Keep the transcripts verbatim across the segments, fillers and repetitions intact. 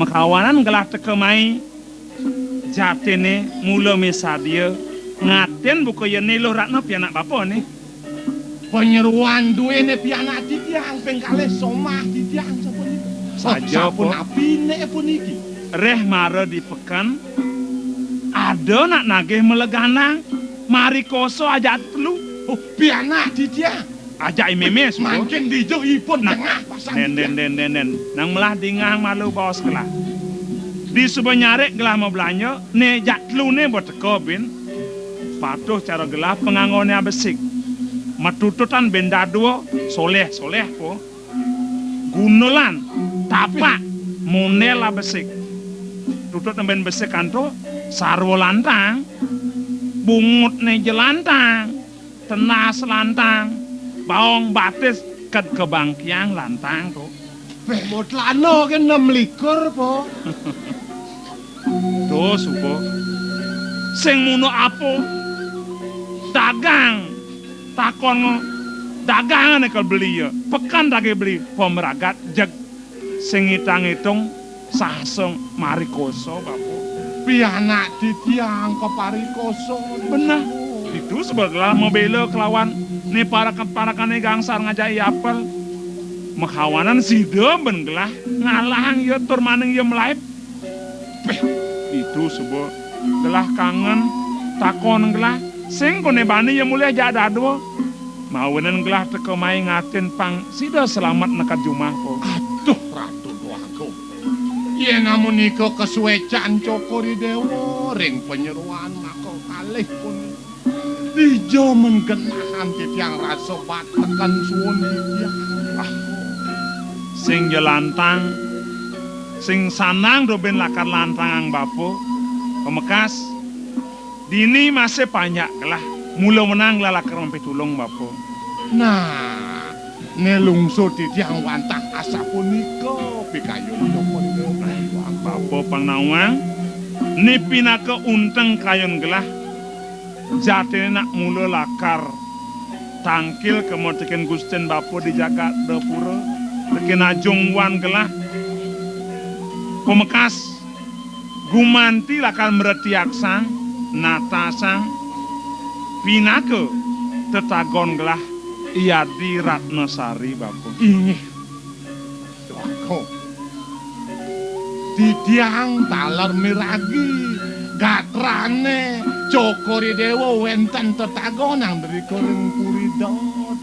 Makawanan gelah teka mai, jatine mula misadia, ngaten buka yene Luh Ratna pianak bapané. Panyeruan duene pianak titiang ping kalih somah titiang sapunika. Saja, sapunapi neke puniki? Reh mara di peken, ada nak nagih meleganang, mari koso ajak telu. Oh, pianak titiang. Ajak i mémé, suba. Mangkin dija ipun nah, tengah pasang. Nen, nen, nen, nen, nen. Nang melah dingah malu baos gelah. Di suba nyarik gelah mablanja, né jak teluné ba teka bin. Patuh cara gelah panganggoné abesik. Matututan bin dadua, soleh, soleh po. Gundulan, tapak, mondel abesik. Tutut bin besik antuk, sarwa lantang. Bungutné ja lantang. Tenas lantang, baong batis ked kabangkiang lantang to. Péh, mutlana ke enam likur, po. To, suba. Sing muna apa? Dagang. Takon dagangane kal beli ya. Pekan daging beli. Pemragat jeg. Sing ngitang-ngitung sahasa marikosa, Bapa. Pianak titiang kaparikosa. Beneh. Ditu suba gelah mabela kelawan né parakan-parakane gangsar ngajai apel. Makawanan sida ben gelah ngalahang ya tur maning ya mlaib. Péh, ditu suba gelah kangen takon gelah sing koné bani ya mulih jak dadua. Mawinan gelah teka mai ngatin pang sida selamet neked jumah, Po. Aduh, Ratu Déwa Agung. Yén amunika kasuécan Cokor I Déwa ring panyeroan maka kalih punika. Dija men genahan titiang rasa bateken suwun titiang. Ah, sing ja lantang, sing sanang do ben lakar lantangang Bapa. Pamekas, dini masih panjak gelah, mula menang gelah lakar mampitulung, Bapa. Nah, né lungsur titiang wantah asapunika pikayun Cokor I Déwa. Bapa pang nawang, né pinaka unteng kayun gelah, jatine nak mula lakar tangkil kema teken Gustin Bapa di jagat Dapura, teken ajung wan gelah. Pamekas, gumanti lakar mretiaksang, natasang, pinaka tetagon gelah I Adi Ratnasari, Bapa. Inggih. Swaga. Titiang taler miragi gatrane Cokor I Déwa wenten tetagon andrika ring Puri Ida,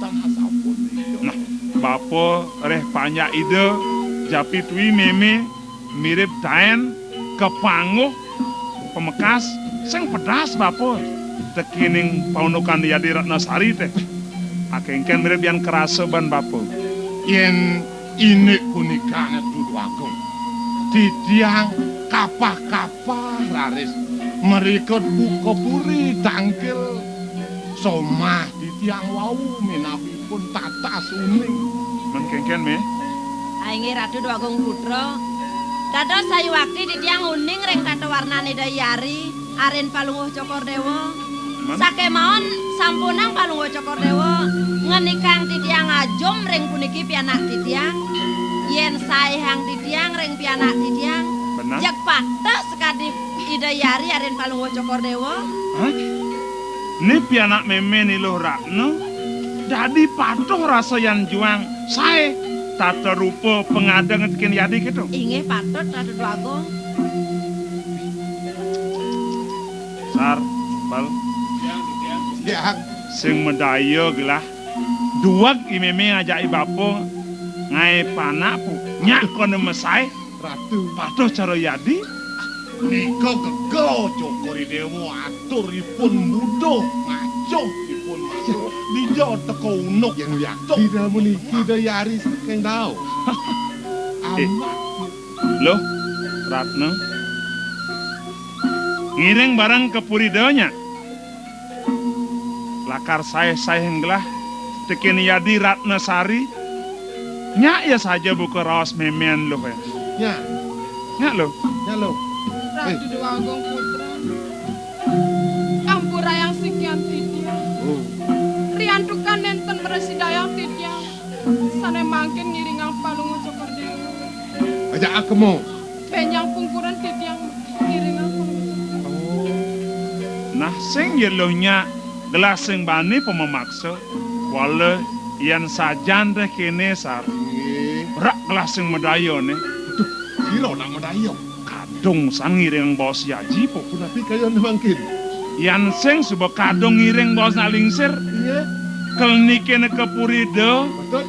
tan asapunika. Nah, Bapa reh panjak Ida, japi tui mémé mirib taén, kapangguh, pamekas, sing pedas, Bapa. Tekening paundukan I Adi Ratnasari téh. Akéngkén mirib yan kerasa ban Bapa. Yén indik punika, Ratu Déwa Agung, titiang kapah-kapah raris mrika buka puri tangkil somah titiang wau minabipun tatas uning. Men kéngkén, Mé? Ah, inggih Ratu Déwa Agung Putra. Dados sayuwakti titiang uning ring tata warnane Ida Hyang Ari, arin Palungguh Cokor Déwa. Men? Sakémaon sampunang Palungguh Cokor Déwa ngenikang titiang ajum ring puniki pianak titiang. Yén saéhang titiang ring pianak titiang, bener, jeg pateh sakadi Ida Hyang Ari arin Palungguh Cokor Déwa. Hah? Né pianak mémé Ni Luh Ratna, dadi patuh rasa yan juang saé tata rupa pangadeng teken I Adi kéto. Inggih patut, Ratu Déwa Agung. Sar, Bal. Tiang. Sing madaya gelah. Dueg i mémé ngajak i bapa ngaé panak pu. Nyak koné mesaé. Ratu. Patuh cara I Adi. Nika gega Cokor I Déwa atur ipun muduh ngacuh ipun matur. Dija teka unuk. Yang liak tidak meniki daya hari saking dau. Eh. Amat. Loh, Ratna. Ngiring bareng ka puri da nyak. Lakar saé-saé gelah, teken I Adi Ratna Sari. Nyak ya saja buka raos mémén Luh, eh. Nyak. Nyak, Luh. Nyak, Luh. Ratu Déwa Agung Putra. Ampurayang sikian titiang. Oh. Riantukan nénten mrasidayang titiang. Sané mangkin ngiringang Palungguh Cokor Déwa. Aja akemu. Sing ya luh nyak, gelah sing bani pemamaksa. Wala yan sajan deh kene sar. Nggih. Rak gelah sing madaya ne. Duh, sira nak madaya? Kadung san ngiring baos yaji po. Punapi kayun mangkin? Yan sing suba kadung ngiring baos nak lingsir. Iya. Kel nike ne ke puri da. Betul.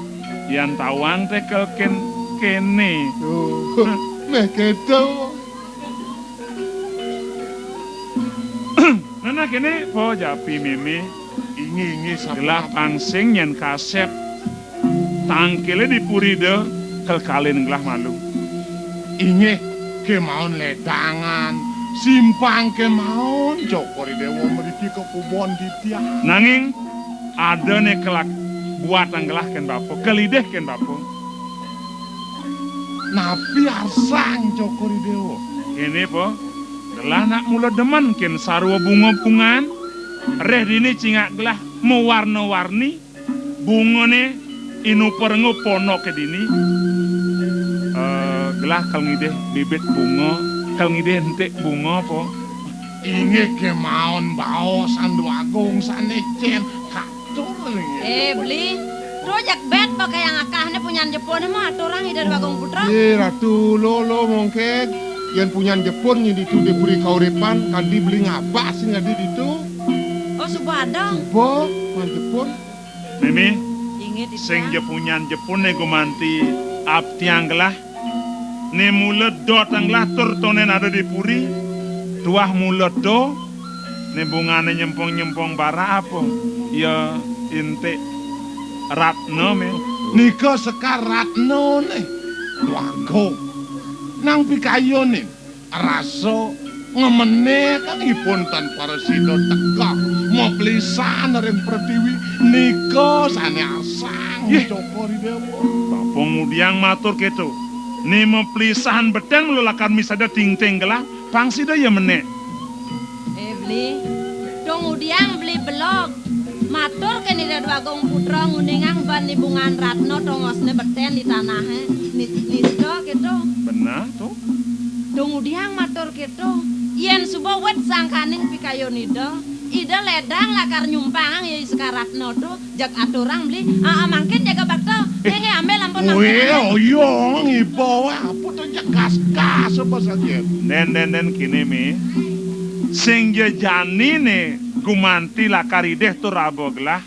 Yan tawang te kel ken kene. Oh, meh keto. Nana kene po japi meme. Inggih, inggih, sampun. Gelah pang sing nyen kasep. Tangkile di puri da kel kalin gelah malu. Inggih, kemaon ledangan, simpang kemaon, Cokor I Dewa mriki ke kubon titiang. Nanging ada ne kelak buat anggelah ken bapa, kelidih ken bapa. Napi arsang, Cokor I Dewa? Kene po, gelah nak mula demen ken sarwa bunga-bungan, reh dini cingak gelah mawarna-warni, bungane inupa rengga pondoke dini. Eh, gelah kal ngidih bibit bunga, kal ngidih entik bunga po. Inggih kemaon baos Andu Agung sane cen katur inggih. Eh, Beli, to jak bet pakai yang akahne punyan Jepun mau aturang Ida Dwagung Putra. Eh, Ratu, lo, lo mongkeg. Yan punyan Jepun nyi ditu di puri kauripan, kadi Beli ngabas sing adi ditu. Oh, suba ada. Suba, punyan Jepun. Mimi, inggih, sing Titiang. Ja punyan Jepun ne gumanti aptiang gelah. Ne mula dot anggelah tur tonden ada di puri. Tuah mula do, ne bungane nyempong-nyempong bara apa? Ya intik ratna me. Nika sekar ratna ne. Wago. Nang pikayunin. Rasa ngemene kan ipun tan para sida teka maplisan ring pretiwi nika sane arsang. Yeh. Cokor I Dewa. Bapa ngudiang matur keto. Ni maplisan beten mula lakar misada tingting gelah, pang sida ya menek. Eh, Beli. Dong udiang Beli belog. Matur ken Ida Dwagung Putra nguningang ban ni bungan ratna tongosne beten di tanahe. Ni-, nista keto. Beneh to. Dong udiang matur keto. Yen suba wet sangkaning pikayun Ida, Ida ledang lakar nyumpangang ya Sekar Ratna to, jeg aturang Beli. Aa, mangkin jaga bakta. Nggih, nggih, ambil ampun mangkin. Weh, ambil. Oyong iba weh, apa to jekas-kas apa saja. Den, den, den, kene, Mi. Sing ja janine gumanti lakar idih tur aba gelah.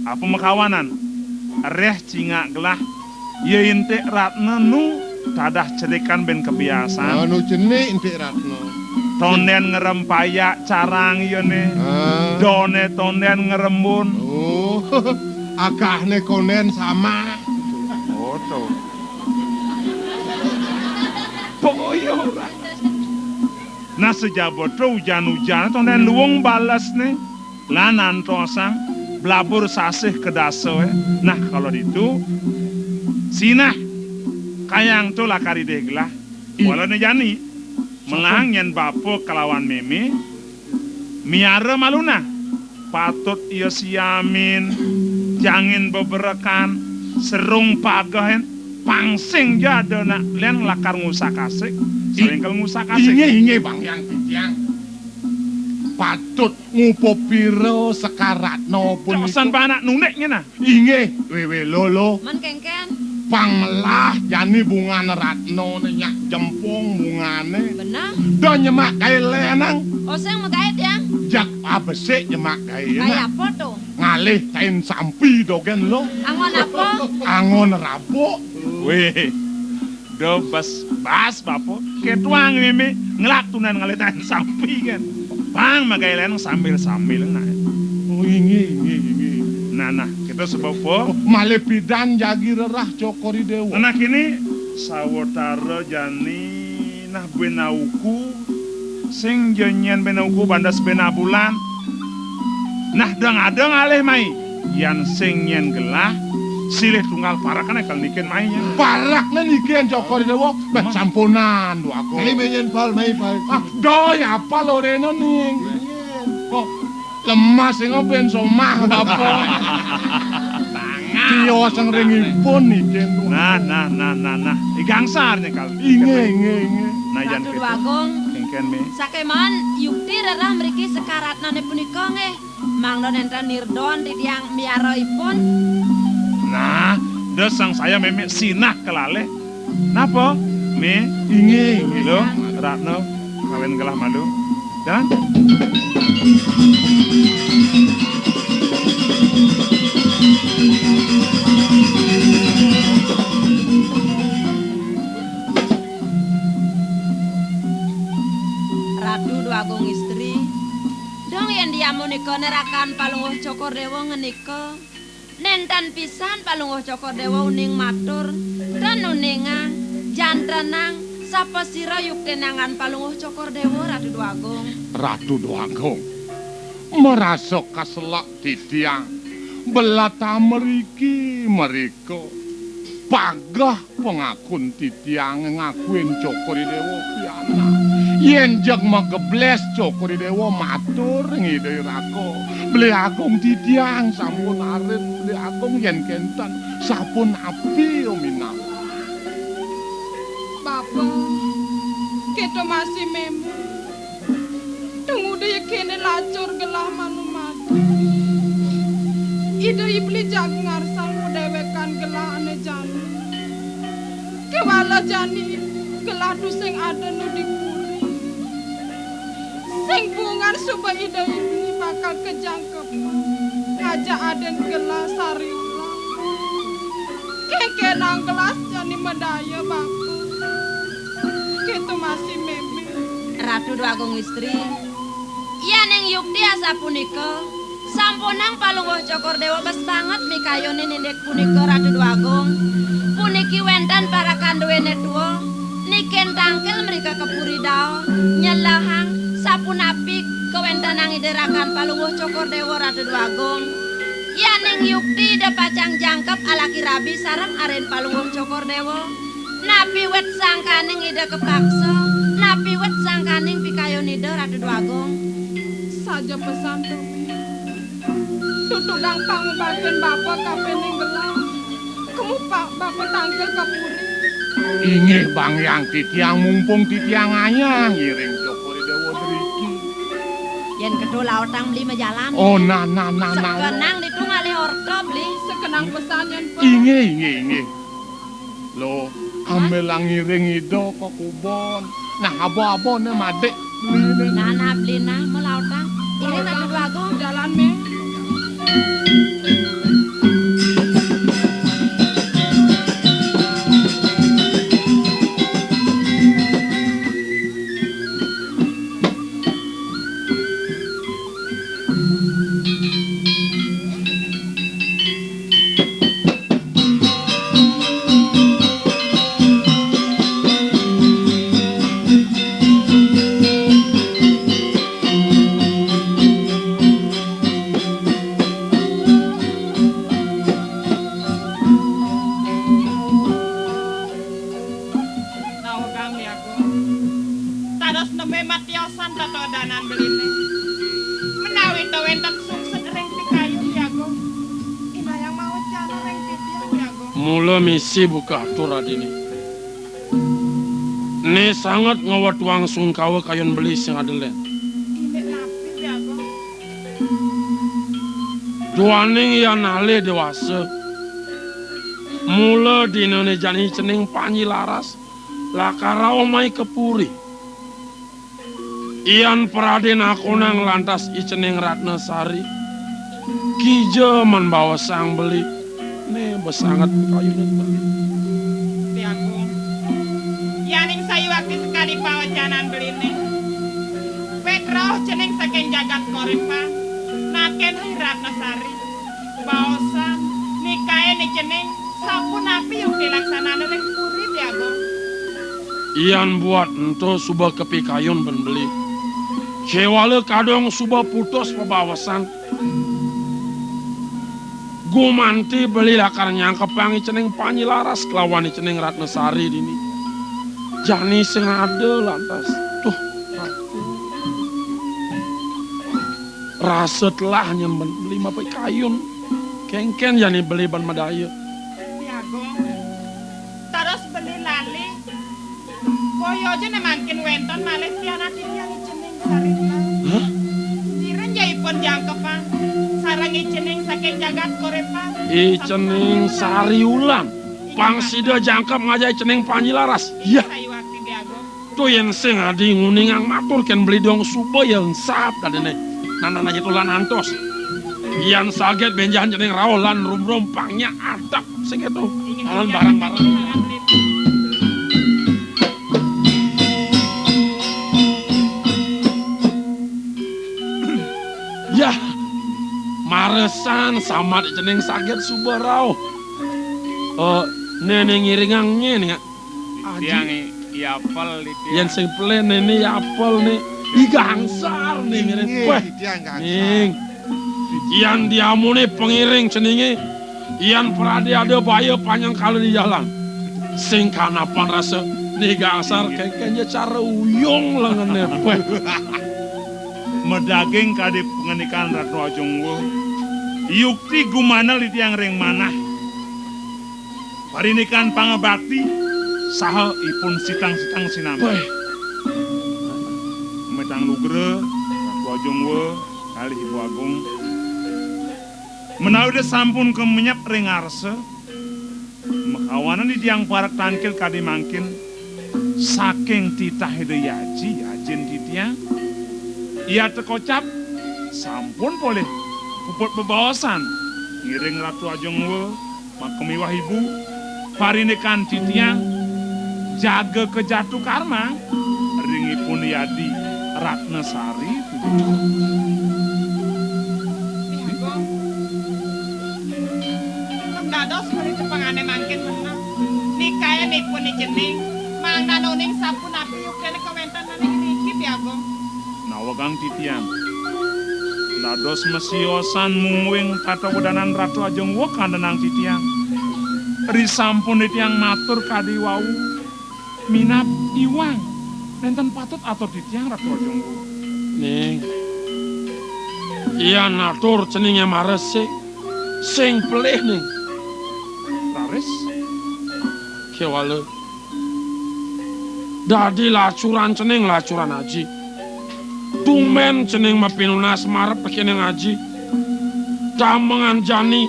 Apa makawanan? Reh cingak gelah. Ya intik ratna nu tadah cerikan ben kebiasaan. Anu cenik intik ratna. Tonden ngerempayak carang iyane. Ah. Done tonden ngerembun. Oh, akahne konden sama. Oh, to. Pokoknya ora. Nah, sejaba to ujan-ujan, tonden luung balesne. Lan antosang blabur sasih kedasa, eh. Nah, kalau ditu, sinah kayang to lakar idih gelah. Ih. Walane jani, melahang nyen bapa kelawan meme, miara maluna. Patut ia siamin, jangin beberekan, serung pagehin, pang sing ja ada nak len lakar ngusak-asik, i-, saling kel ngusak-asik. Inggih, inggih, Bang Hyang Titiang. Patut Ngupa pira Sekar Ratna punika? Cok san panak nundiknya, nah. Inggih, Wewe Lolo. Men kengken. Pang melah jani bungan ratna ne nyak jempung bungane. Beneh. Da nyemak gae lenang. Oseng megae tiang. Jak abesik nyemak gae. Kaya apa to? Ngalih tain sampi dogen lo. Angon apa? Angon rabuk. Weh. Da bas, bas bapa, ketuang meme ngelak tunan ngalih tain sampi kan. Pang magae lenang sambil-sambil nah. Oh, inggih, inggih, inggih. Nah, nah, kita sebab apa? Oh, malih pidan jagi rerah Cokor I Dewa. Nah, kini sawatara jani nah benauku sing jenyen benauku bandas benabulan. Nah, dang ada ngalih mai. Yan sing nyen gelah, silih tunggal parakne kal nikin mai nyen. Parakne nikin Cokor I Dewa. Beh, sampunan, Dwagung. Mai, mai nyen, Pal, mai, Pal. Ah, doi, apa lo reno ning? Kok lemah sing ben somah, apa? Tio sing ringipun nikin. Nah, nah, nah, nah, nah. I gangsar ne kal. Inggih, inggih, inggih. Nah, yan Ratu Dwagung. Kén, Mi. Sakémaon yukti rerah mriki sekaratnané punika nggih. Mangda nénten nirdon titiang miaraipun. Nah, da sangsaya mémé sinah kelalih. Napa? Mi? Inggih, inggih, Luh. Ratna, kawin gelah malu. Jalan. Ratu Dwagung Istri, dong yén diamunika nerakan Palungguh Cokor Déwa ngenika, nénten pisan Palungguh Cokor Déwa uning matur, tan uningang, jantrenang, sapasira yuktinangan Palungguh Cokor Déwa, Ratu Dwagung. Ratu Dwagung, marasa kaselak titiang, belat mriki mrika. Pageh pangakun titiang ngakuin Cokor I Déwa pianak. Yén jeg mageblés Cokor I Déwa matur ring Ida I Raka. Beli Agung titiang sampun arit, Beli Agung yén kénten sapunapi minab. Bapa, kita masih mémé. Tumuda kéné lacur gelah manumata. Ida I Beli jaga ngarsang madéwékan gelah ané jani. Kéwala jani gelah tusing ada nu di puri. Sing bungan suba Ida I Beli bakal kejangkepan. Ngajak adén gelah sari ulang. Kékénang gelah jani madaya, Bapa. Kita masih mémé. Ratu Dwagung Istri, yaning yukti asapunika, sampunang Palungguh Cokor Déwa bes banget mikayunin indik punika, Ratu Dwagung. Puniki wénten parekan duéné tua, nikin tangkil mrika ka puri Dao, nyelehang sapunapi kawéntenan Ida rakan Palungguh Cokor Déwa, Ratu Dwagung. Yaning yukti Ida pacang jangkep alaki rabi sareng arin Palungguh Cokor Déwa. Napi wit sangkaning Ida kapaksa? Napi wit sangkaning pikayun Ida, Ratu Dwagung? Saja pesan to, Mi. Tutug gampang ngubadin Bapa kapining gelah. Kemu Bapa tangkil ka puri. Inggih, Bang Hyang, titiang mumpung titiang ayah ngiring Cokor I Déwa driki. Yén kéto lautang Beli majalan. Oh, nah, nah, nah, nah. Sekenang ditu ngalih orta, Beli. Sekenang pesan yén, Pa. Inggih, inggih, inggih. Lo, ambil ngiring Ida ka kubon. Nah, aba-aba né madik Beli né. Nah, nah, Beli nah, melautang. Iring Ratu Dwagung. Jalan, Mi. Nauhang, Dé Agung. Dados nembé matiosan tetadanan Beliné. Menawi ta wénten sungsut ring pikayun, Dé Agung, inayang mawecana ring titiang, Dé Agung. Mula misi buka atur adiné. Né sanget ngawetuang sungkawa kayun Beli sing ada lén. Indik napi, Dé Agung? Duaning yan alih déwasa. Mula dinané jani cening Panji Laras lakar rauh mai ka puri. Yan pradé nakonang lantas i cening Ratna Sari. Kija men baosang Beli, né bes sanget kayunan Beli. Dé Agung, yaning sayuwakti sakadi pawecanan Beliné, wit rauh cening saking jagat Koripan, naken Hi Ratna Sari. Baosan, nikain i cening, sapunapi yukti laksanané ring puri, Dé Agung? Yan buat ento suba kapikayun bén Beli. Kéwala kadung suba putus pabaosan. Gumanti Beli lakar nyangkepang i cening Panji Laras kelawan i cening Ratna Sari dini. Jani sing ada lantas. Duh, rasa telah nyen bén Beli mapikayun. Kénkén jani Beli bén madaya. Dé Agung, terus Beli lali. Iya ja né mangkin wénten malih pianak titiang I Cening Sariulan. Hah? Ngiring ja ipun jangkepang sareng I Cening saking jagat Korépan. I Cening Sariulan. Pang sida jangkep ngajak I Cening Panji Laras. Iya. Sayuwakti Dé Agung. To yén sing adi nguningang matur kén Beli Dong suba ya engsap dadiné. Nana nana itu lan antos. Yan saget bénjahan Cening rauh lan rumrum pang nyak adep sing kéto. Lan bareng-bareng. Yah, maresan sambat I Cening saget suba rauh. Eh, néné ngiringang nyén, ya. Aji. Tiang i, i apel di tiang. Yén sing pelih néné i apel né. I gangsar né ngiring. Inggih, wéh. Di tiang gangsar. Ning. Yan diamuné pangiring Ceningé. Yan pradé ada baya panjang kala di jalan. Sing kanapan rasa né gangsar kéngkén ja cara uyung lengené. Wéh. Madaging kadi pangandikan Ratu Ajeng Uwa. Yukti gumanel di tiang ring manah. Parindikan pangabakti saha ipun sitang-sitang sinambi. Wéh. Metang lugra, Ratu Ajeng Uwa, kalih Ibu Agung. Menawi sampun kamenyep ring arsa, makawanan di tiang parak tangkil kadi mangkin, saking titah Ida Yaji, ajin titiang. Iya tekocap, sampun polih puput bebaosan, ngiring Ratu Ajeng Uwa, Maka miwah ibu, parindikan titiang, jaga kejatu karma, ring ipun yadi Ratnasari. Ih, Agung. Pun dados mriki pangané mangkin meneng. Nikayan ipun I Cening, mangda uning sapunapi yuktiné kawéntenané iriki, Dé Agung. Nawegang titiang. Dados masiosan mungguing tata wedanan Ratu Ajeng Uwa kantenang titiang. Risampun titiang matur kadi wau, minab iwang nénten patut atur titiang Ratu Ajeng Uwa. Ning, yan atur Ceningé maresik, sing pelih, Ning. Raris. Kéwala. Dadi lacuran Cening, lacuran Aji. Tumben Cening mapinunas marep tekéning Aji. Tamengan jani,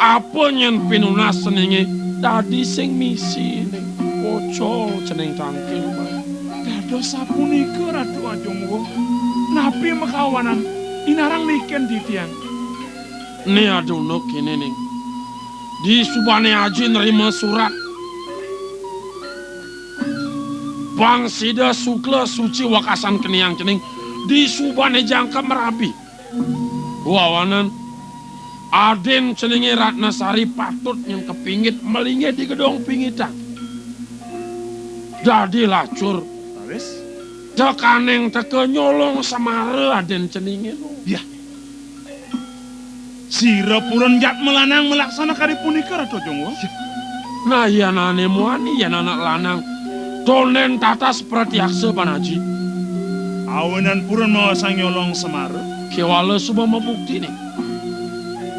apa nyén pinunas Ceningé dadi sing misi, Ning. Pocol Cening tangkil, Ning. Dados sapunika, Ratu Ajeng Uwa. Napi makawanan inarang niken titiang? Né ada unduk kéné, Ning. Disubané Aji nrima surat pang sida sukla suci wekasan keniang Cening, disubané jangkep marabi. Wawanan adin Ceningé Ratnasari patut nyén kapinggit malinggih di gedong pinggitan. Dadi lacur. Raris? Tekaning teka nyolong semara adin Ceningé. Yah. Sira purun jatma lanang malaksana kadi punika, Ratu Ajeng Uwa? Nah, yén ané muani, yén anak lanang, tondén tatas pratiaksa, Pan Aji. Awinan purun maosang nyolong semara. Kéwala suba mabukti, Ning.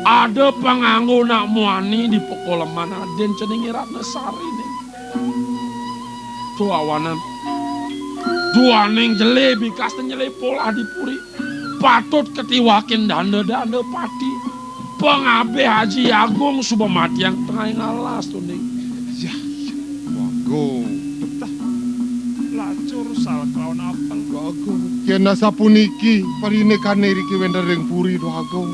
Ada panganggo nak muani di pakoleman adin Ceningé Ratnasari, Ning. To awanan. Duaning jelé bikas nyelé polah di puri. Patut katiwakin danda-danda pati. Pangabih Aji Agung suba matiang tengahing alas, to, Ning. Yah, Agung. Tah, lacur salah kelawan apel. Agung. Yén asapuniki, parinikané iriki wénten ring puri, Agung.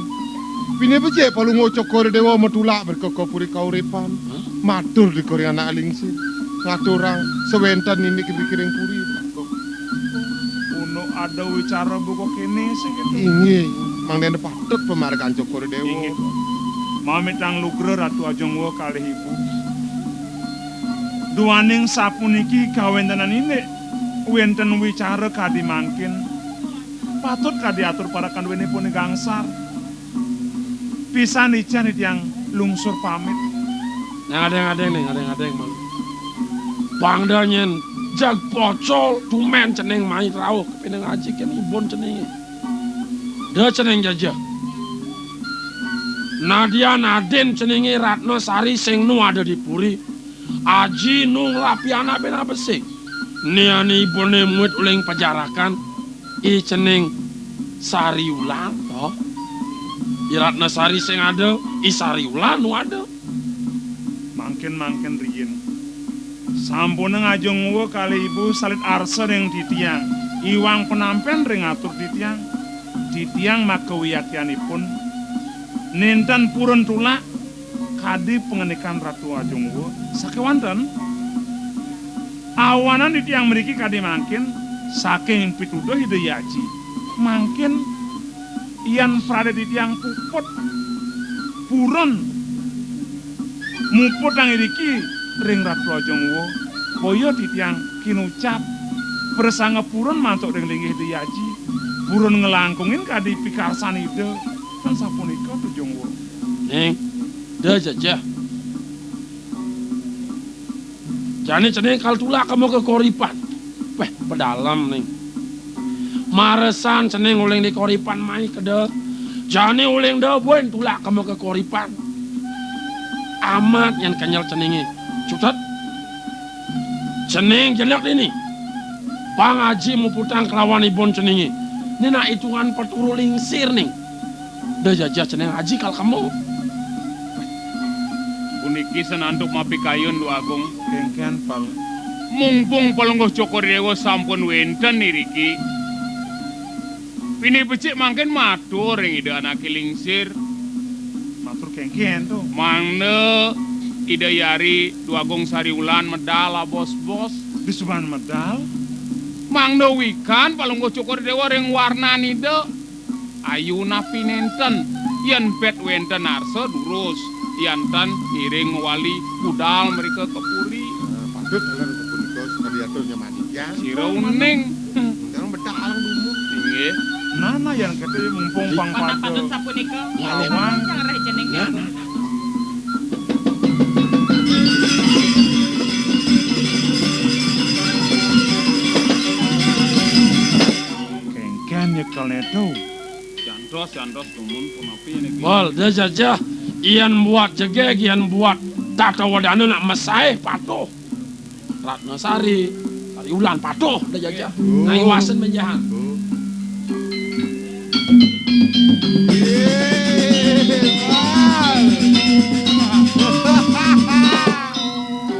Pinih becik Palungguh Cokor Déwa matulak mrika ka puri kauripan. Hah? Matur di kori anak lingsir. Ngaturang sawénten indik iriki ring puri, Agung. Unu ada wicara buka kéné sing kéto. Inggih, mangdané patut pamargan Cokor Déwa. Inggih. Mamitang lugra Ratu Ajeng Uwa kalih ibu. Duaning sapuniki kawéntenan indik wénten wicara kadi mangkin. Patut kadi atur parekan duéné pun gangsar. Pisan ican titiang lungsur pamit. Nah, adéng-adéng, Ning, adéng-adéng, Mang. Pang da nyén jag pocol tumén Cening mai rauh kapining Aji kén ibun Ceningé. Da Cening jajah. Nadian adin Ceningé Ratnasari sing nu ada di puri, Aji nu nglapi anak buin abesik. Niane ibuné muit uling pajarakan, i cening Sari Wulan, to. I Ratna Sari sing ada, i Sari Wulan nu ada. Mangkin-mangkin riin. Sampunang Ajeng Uwa kalih ibu salit arsa ring titiang, iwang penampen ring atur titiang. Titiang maka wiaktianipun nénten purun tulak, kadi pangandikan Ratu Ajeng Uwa. Sakéwanten, awanan titiang mriki kadi mangkin saking pituduh Ida Hyang Aji. Mangkin yén pradé titiang puput purun muputang iriki ring Ratu Ajeng Uwa, boya titiang kinucap prasangga purun mantuk ring linggih Ida Hyang Aji. Purun nglangkungin kadi pikarsan Ida. Kan sapunika, Ajeng Uwa. Ning, da jajah. Jani cening kal tulak ka muka koripan. Wéh, pedalem ning. Maresan cening uling di koripan mai keda. Jani uling da buin tulak ka muka koripan. Amat yan kenyel ceningé. Cutet. Cening jenek dini. Pang Aji muputang kelawan ibun ceningé. Né nak itungan peturu lingsir ning. Da jajah cening Aji kal kemu. Puniki sanantuk mapikayun, Dwagung. Kénkén, Pal. Mumpung Palungguh Cokor Déwa sampun wénten iriki, pinih becik mangkin matur ring Ida Anaké Lingsir. Matur kénkén to? Mangda Ida Yari Dwagung Sari Wulan medal abos-bos. Disubané medal? Mangda wikan Palungguh Cokor Déwa ring warnan Ida. Ayu napi nénten, yén pét wénten arsa durus, yan tan ngiring mawali budal mrika ka puri. Ah, patut taler punika sakadi atur nyamanikya. Sira uning. Sekarang bedak alang dumun. Inggih. Nah, nah, yan kéto ya mumpung pang pada. Patut sapunika. Awang. Sang reh jeneng. Kénkén nyekelné to. Jantos, jantos dumun punapi niki. Wal, da jajah, yan buat jegég, yan buat tata wedana nak mesaih patuh. Ratna Sari, Sari Wulan patuh, da jajah. Oh. Nang iwasen menjahan. Oh.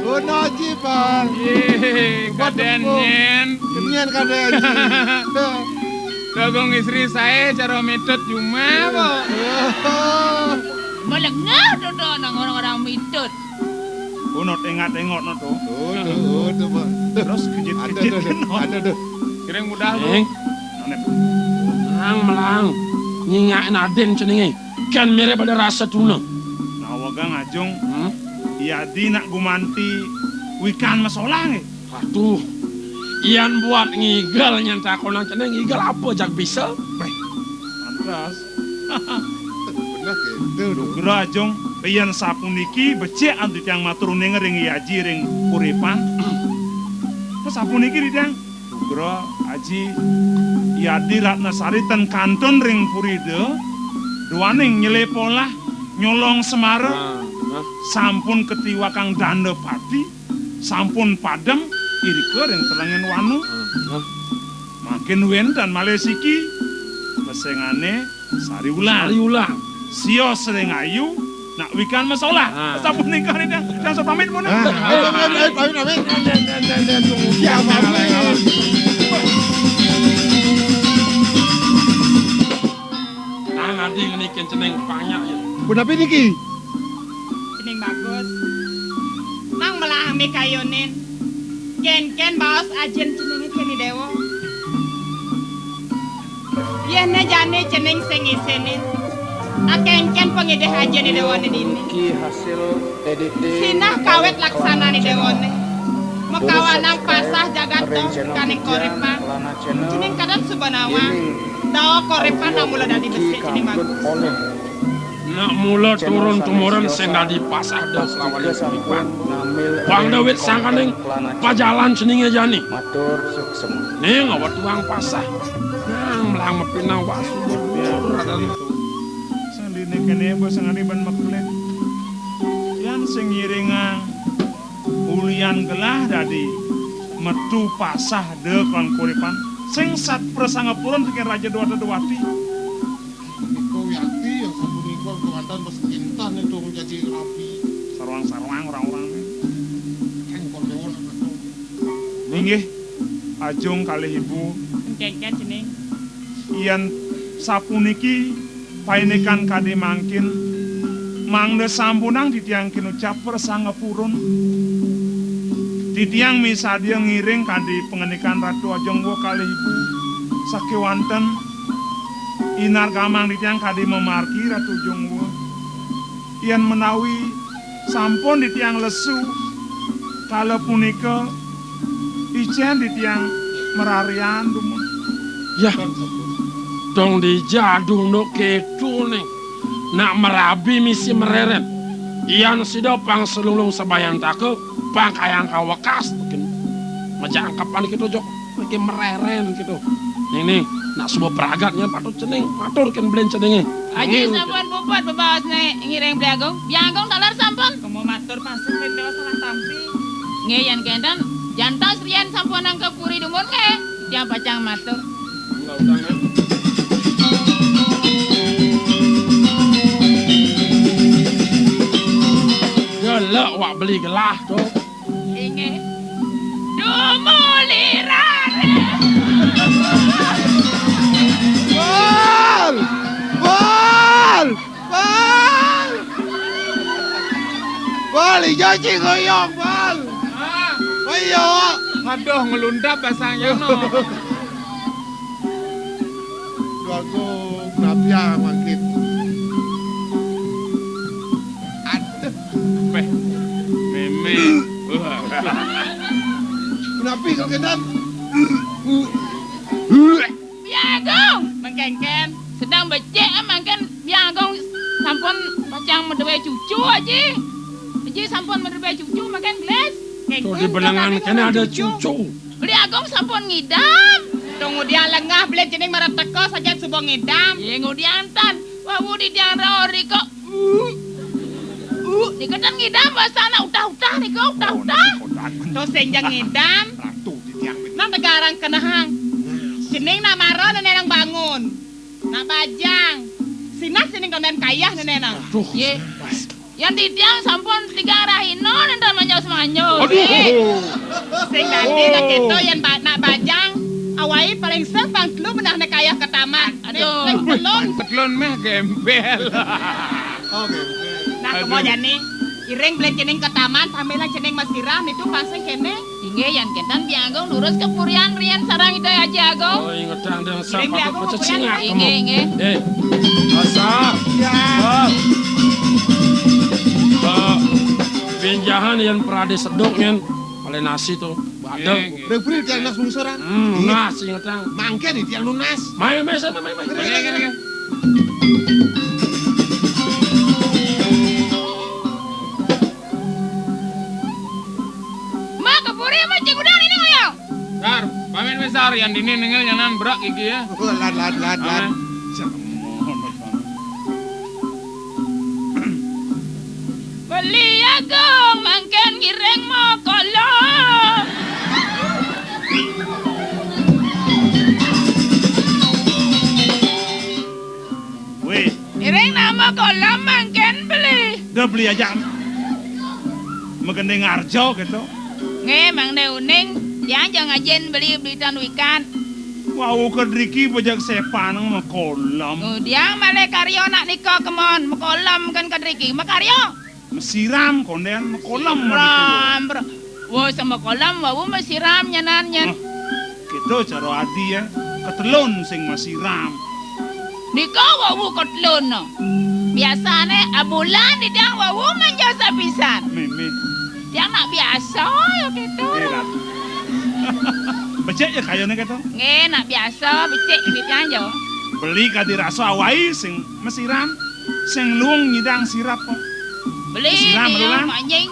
Ono Aji, Bang. Yé, kadén nyén. Nyén kadén. Dogong istri saé cara mitut jumah, kok. Melengah to, to, nang orang-orang mitut. Ono tengok-tengok no to. Tuh, tuh, tuh, Bang. Terus kejit-kejit. Ada tuh, ada tuh. Kiring mudah, Bu. Nang melang. Nyingakin adin ceningé. Kén mirip ada rasa tuna. Nawegang Ajung. Hmm? Yadi nak gumanti wikan masolah nggih. Aduh. Yan buat ngigel nyén takonan cening, ngigel apa jag bisa? Béh, pantes. Bener gitu, Dul. Nugra Ajung, yén sapuniki becik antu tiang matur uning ring Aji ring Kuripan. Pas sapuniki di tiang. Nugra, Aji, Yadi Ratnasari ten kantun ring purida, duaning nyelé polah, nyolong semara, ah, ah, sampun katiwakang danda pati, sampun padem, irika ring telenging wanu. Ah, ah. Mangkin wénten malih siki, mesengané Sari Wulan. Sari Wulan. Sios ring ayu, nak wikan masolah. Ah. Sapunika nih, Dang. Dang, saya pamit, mun. Ah, ayo, ayo, ayo, pamit, pamit. Ya, pamit. Nang adi ngenikin cening panyak, ya. Punapi niki? Cening bagus. Nang melah mikayunin. Kén-kén baos ajin ceningé kén I Déwa. Yéhné jani cening sing isinin. Akénkén pangidih ajin I Déwané dini. Sinah kawit laksanan I Déwané. Makawanang pasah jagat to kaning koripan. Cening kadén suba nawang. Dawa koripan nak mula dadi besik cening bagus. Nak mula turun tumurun sing dadi pasah da selawani koripan. Pang dawit sangkaning pajalan ceningé jani. Ning awetuang pasah. Nang melang mapinang wasu bebur radan. Sandine kene bos sangane ban maklet. Yan sing ngiringang ulian gelah dadi. Metu pasah da kelawan kuripan. Sing sat prasangapura tekén Raja Dewata Dewati. Menika wiakti yang sapunika kemanten bes kinten itu menjadi rabi. Sarwang-sarwang orang-orang. Kan kon dewa nak metu. Inggih, Ajung kalih Ibu. Engkén cening. Yén sapuniki paindikan kadi mangkin, mangda sampunang titiang kinucap prasangapurun. Titiang misadia ngiring kadi pangandikan Ratu Ajeng Wah kalih Ibu. Sakéwanten inargamang titiang kadi mamargi Ratu Ajeng Wah. Yén menawi sampun titiang lesu, kala punika icén titiang mararian dumun. Yah, dong dija dunduk kéto ning. Nak marabi misi marerén. Yan sida pang salunglung sabayantaka, pang kayang kawekas, gén. Majangkepan kéto, Jok. Mangké marerén kéto. Ning, ning, nak suba pragat nyén patut cening, matur kén beliné ceningé. Aji sampun puput bebaosné ngiring Beli Agung. Beli Agung taler sampun. Kema matur pasrah ring Déwa salah tampi. Nggih, yén kénten, jantos riyen sampunang ka puri dumun nggih. Titiang pacang matur. Gelek wak beli gelah to. Inggih. Dumuli raris. Bal! Bal! Bal! Bal, ijo ci ngoyong, Bal. Ayo. Aduh, ngelundap basang ya no. Duh, aku napi ya mangkin. Aduh. Peh. Mémé. Wah. Napi kok kénten? Beli Agung, mengkengken. Sedang becik mangkin Beli Agung sampun pacang madué cucu, Aji. Aji sampun madué cucu mangkin gelis. Tuh di benengan kéné ada cucu. Beli Agung sampun ngidam. Tunggu dia lengah beli cening marep teka saja suba ngidam. Yé ngudian tan. Wau di diang raor iko. Uh, uh, nika tan ngidam basana utah-utah nika, utah-utah. To sing jang ngidam. Ratu di tiang. Nang tegarang kenehang. Cening nak mara nené nang bangun. Nak bajang. Sinah cening kondén kayah nené nang. Aduh. Yé. Yan titiang sampun tigang rahina nénten manyos-manyos. Aduh. Sing dadi nak kéto yén ba-, nak bajang, awai paling sempang telu benehné kayah ka taman. Aduh. Ning, ning, telun. Telun méh gembel. Oh, gembel. Nah, kemo jani, iring beli cening ka taman, sambilang cening masiram, nitu pang sing kéné. Inggih, yan kénten Beli Agung durus ka purian rian sareng Ida Aji Agung. Oh, ingetang dang. Iring Beli Agung ka purian. Inggih, inggih. Eh, asa. Ya. Bal. Bal. Bénjahan yan pradé seduk yan. Paling nasi to. Badé. Inggih, inggih. Beli tiang nunas mungsuran. Hmm, nunas ingetang. Mangké di tiang nunas. Mai, mai, sama, mai, mai. Inggih, inggih, inggih. Mak, ka puri, Mak, cing udah ini ngoyong. Dar, pamit wis, Dar, yan dini nengil nyanan berak gigi ya. Oh, lan, lan, lan, lan. Amin. Beli Agung mangkén ngiring makola. Wéh. Iring nama kolam mangkén beli. Da beli aja. Magending arjo gitu. Nggih, mangda uning, tiang ja ngajin beli, beli tan wikan. Wau kedriki bejak sepan makolam. Oh, tiang malih karya nak nika kemon, makolam kan kedriki, makarya. Masiram kondén, makolam. Masiram, bro. Wo, sama kolam, wau masiram nyanan nyan. Nah, gitu cara adi ya. Ketelun sing masiram. Nika wau ketelun no. Biasane abulan di tiang wau manja sapisan. Mimih. Tiang nak biasa ya gitu. Nggih, Ratu. Becik ya kayane gitu. Nggih, nak biasa, becik di tiang ya. Beli kadi rasa awai sing masiram. Sing luung nyidang sirap. Beli masiram, ning, Lulang. Manjing.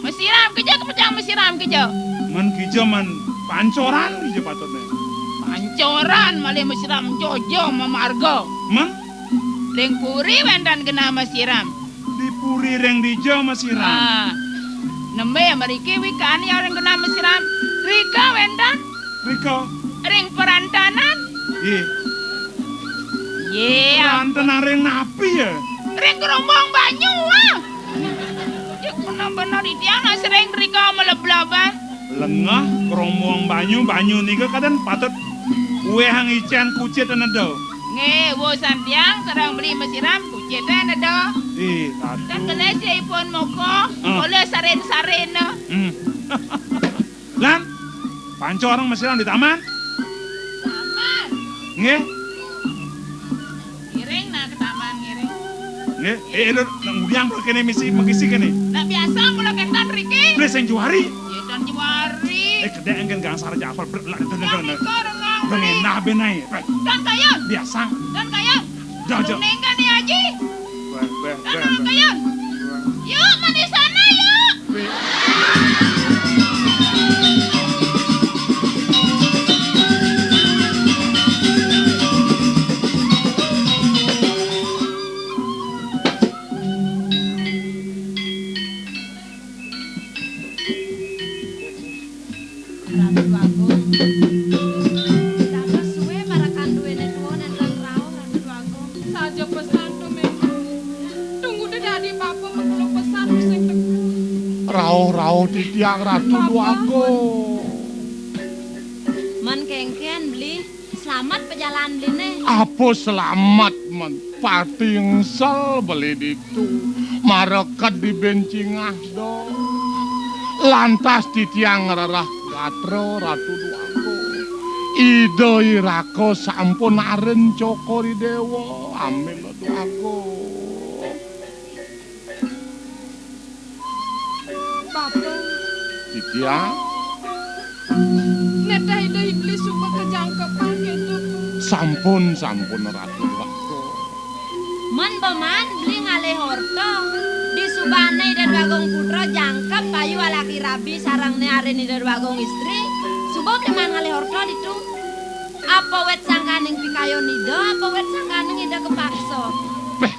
Masiram kija, kepecang masiram kija. Men kija men pancoran kija patutne. Pancoran malih masiram jojo mamarga. Men? Ring puri wénten genah masiram. Di puri ring dija masiram. Ah. Nembe mriki wikan ya ring genah masiram. Rika wénten? Rika. Ring perantanan? Nggih. Nggih. Perantanan ring napi ya? Ring gerombong banyu, ah. Cék bener-bener titiang nak sering rika mlebleban. Lengeh gerombong banyu, banyu nika kadén patut wéhang icén kucit neda. Nggih, wusan tiang sareng beli masiram kucité neda. Ih, aduh. Kan gelis ya ipun moko, ah, oleh sarin-sarin. Hmm. Lan, panca orang masiram di taman? Taman? Nggih. Ngiring nah ke taman, ngiring. Nggih. Eh, eh, lu, nang ngudiang kula kéné misi, mengisi kéné. Nah, biasa kula kénten riki. Beli sing juari. Ya, dan juari. Eh, gedé engken gangsar japel, brek, lak, itu, itu, itu. Udah ngenah benae. Kan kayun. Biasa. Kan kayun. Dah, dah. Kuning kan ya, Haji? Beh, beh, beh, beh. Kan kayun. Yuk, manis sana, yuk. Ratu Agung. Dados suwe parekan duwene tuwa nenten rauh, Ratu Agung. Saja pesan, Tumenggung. Tunggu dadi papa mengkula pesan sing teguh. Rauh-rauh titiang, Ratu Agung. Men kengken, Beli. Selamat pejalan Beline. Apa selamat, men? Pati engsel beli ditu. Mareket di bencingah do. Lantas titiang ngrereh gatra Ratu Dwagung. Ida iraka sampun aren Cokor Idewa. Amin, Dwagung. Bapa. Titiang. Neteh Ida Iblis suba kajangkepan keto. Sampun, sampun, Ratu Dwagung. Men beman beli ngalih orta. Disubane Ida Dwagung Putra jangkep payu alaki rabi sareng ne arin Ida Dwagung Istri. Suba beli man ngalih orta ditu. Apa wet sangkaning pikayun Ida, apa wet sangkaning Ida kapaksa? Beh,